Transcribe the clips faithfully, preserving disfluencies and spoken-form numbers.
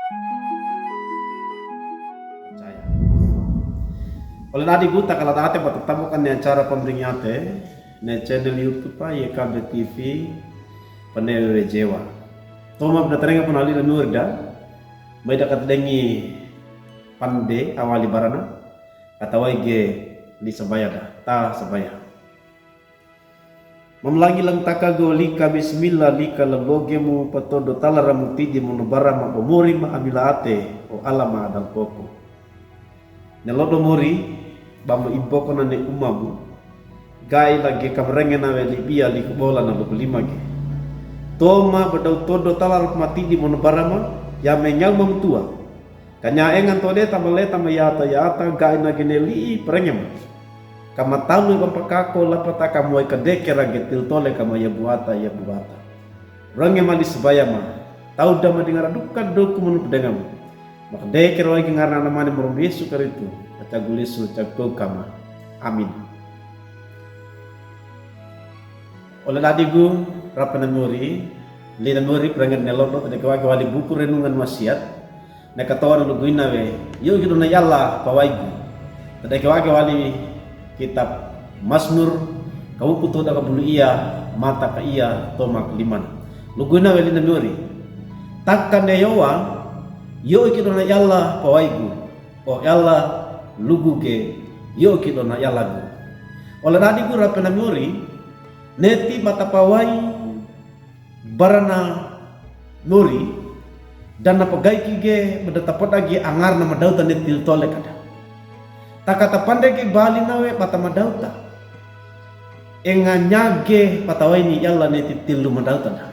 Ole na'adigu, takala da'ate ba tatambuka ne acara pamberingiyate ne channel YouTube a YKB TV, pane wewe Jewa. Toma bida tarenga pana li na miwirida, maida katadengi pande awali barana, katawaige li sabaya da, ta sabaya. Mamulangilangtaka go lika bismila lika laloge mu patodo talara mu tidi mono barama omori ma amila ate o alama adalpoko. Ne lodo mori, ba mo iboko na ne uma mu, ga'i lagi kamarenge nawe libiya likubola na lukulimage. Toma badaw todo talara ma tidi mono barama, ya me nyaw mamutuwa. Kanya engan tode tama le tama yata yata ga'i nagi ne li'i parenge ma. Kama talu bampakako lapata kama wai kadekera ge tiltole kama yabuwata yabuwata. Renge ma li sabaya ma. Tawda ma di ngara duka doku manu pedenga ma. Makadekera wai ge ngara na mane morom Yesu Karistu. Acagu Yesu cagu kama. Amin. Ole na'adigu, rape na miwiri, li na miwiri parenge ne lodo, tadeke wake wali buku renungan wasiat, ne katoa na lugu ina we, yo'o kido na yala pawaigu. Tadeke wake wali kitab Masmur, kawuku toda kabulu iya, mata ka iya, toma kalimana. Lugu ina we li na miwiri. Taka ne yowa, yo'o kido na yala pawaigu. O yala lugu ge, yo'o kido na yala gu. Ole na'adigu rape na miwiri, neti bata pawai barana miwiri, dana pagaiki ge, bada tapoda ge angar na madawta ne tiltole kada. Taka tapande ge bali nawe bata madawta. Enga nyage bata waini yala ne titillu madawta da.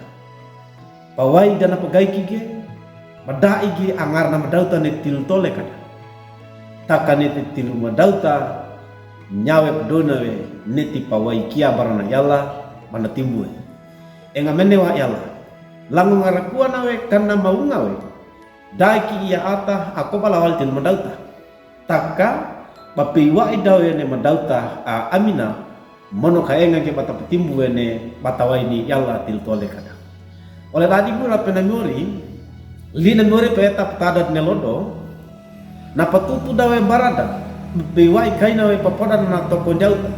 Pawai dana pagaiki ge, mada'i ge angar na madawta ne tiltole kada. Taka ne titillu madawta, nyawe pedona we, neti pawai kia barana yala, bana timbu we. Enga mene wa yala. Lango ngara kuwa nawe kana maunga we. Da'i ki iya ata ako bala wali tillu madawta. Taka, bapeiwa'i dawe ne madawta a amina, mono ka enga ge bata patimbu we ne bata waini yala tiltole kada. Ole na'adigu rape na miwiri, li na miwiri peta patadad ne lodo, na patutu dawe barada, bapeiwa'i kaina we papoda na toko dawta.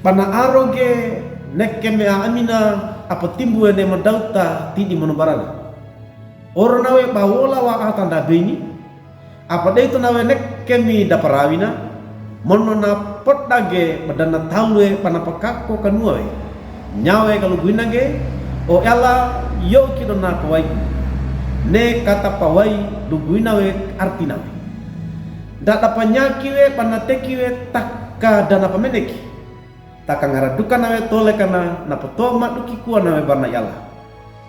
Pana aro ge neke me a amina apatimbu we ne madawta tidi mono barada. Oro nawe bawola wa ata nda beini, apadeito nawe neke mi da parawina, mono na poda ge badana talu we pana pakako kanuwa we. Nyawe ka lugu ina ge, o yala yo'o kido na pawaigu. Ne kata pawai lugu ina we arti nawe. Nda da panyaki we pana teki we taka dana pameneki. Taka ngara duka nawe tole kana na poto maduki kuwa nawe barana yala.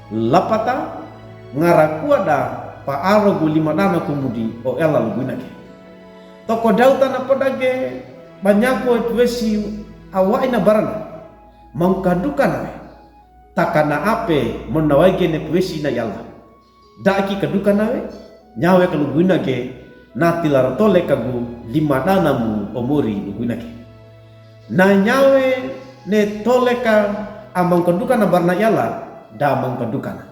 Lapata ngara kuwa da pa aro gu lima dana kumudi o yala lugu ina ge. Toko dawta na poda ge banyako e puwesi awa'i na barana. Mangka duka nawe. Taka na ape mono na waige ne puwesi na yala. Da'i ki kaduka nawe, nyawe ka lugu ina ge, na tilara tole ka gu lima dana mu o mori lugu ina ge. Na nyawe ne tole ka amang kaduka na barana yala, da amang kaduka na.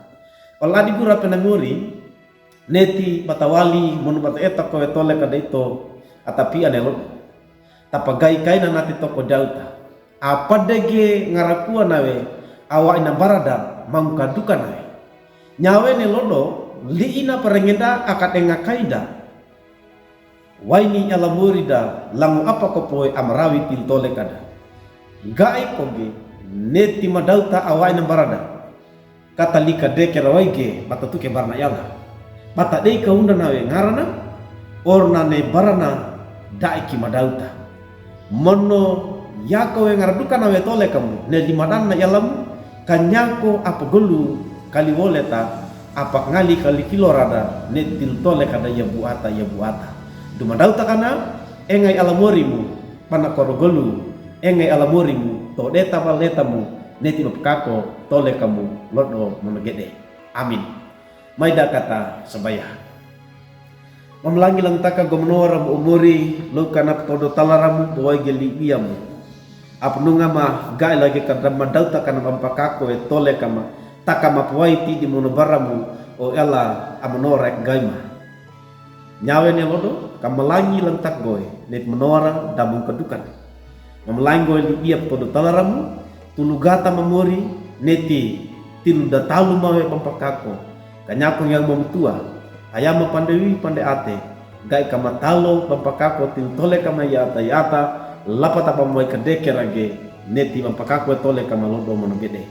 Ole na'adigu rape na miwiri, neti bata wali, mono bata eta kowe tole ka daito, atapi ane lo. Tapagai kaina nati toko dawta. Apade ge ngara kuwa nawe, awa'i na barada, mangka duka nawe. Nyawe ne lodo, li'i na parenge nda akadenga kaida. Waini yala mori da, lango apa kopowe amarawi tiltole kada. Ga'i ko ge, neti madawta awa'i na barada. Kata lika deke rawaige, bata tuke barana yala. Bata dei ka unda nawe ngarana, orna ne barana da'i ki madawta. Mono yako we ngara duka nawe tole kamu, ne lima dana yala mu, kanyako apa golu kali woleta, apa ngali kali kilorada, ne tiltole kada yabuata, yabuata. Du madawta kana, engai yala mori mu, pana koro golu, engai yala mori mu, tode taba leta mu, neti bapakako, tole kamu, lodo mono gede. Amin. Maida kata sabaya. Mamulangilangtaka gomenowa ramu o mori, loka na patodo talaramu, bawai ge libiyamu. Apununga ma, ga'i lagi kada madawta kana bampakako e tole kama, taka ma pawai tidi mono baramu, O ela a manoa ra gaima. Nyawe ne lodo, ka malangi langtak gowe, neti manoa ra damung kadukan. Nga malangi gowe libia petodo talaramu, tu lugata mamori, neti tilu datalu mawe bampakako. Ka nyako nyawe mamutua, ayama pandewi pande ate, gai ka matalo bampakako tilu tole ka mayata yata, lapata bamwai kadeke rage, neti bampakako tole ka malodo monogede.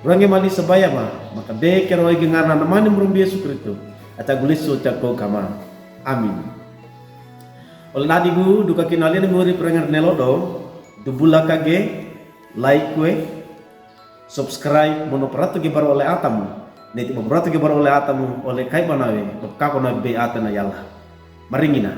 Ruange mali sabaya ma, makadeke roigi ngana namani murumbi Yesu Kristo, aca guliso cako kama. Amin. Ole nadigu, duka kinalin muri perengan ne lodo, dubula kage, like kwe, subscribe, mono peratu ge baru ole atamu, neti baperatu ge baru ole atamu, ole kai banawe, bakako na be ata na yala. Maringina.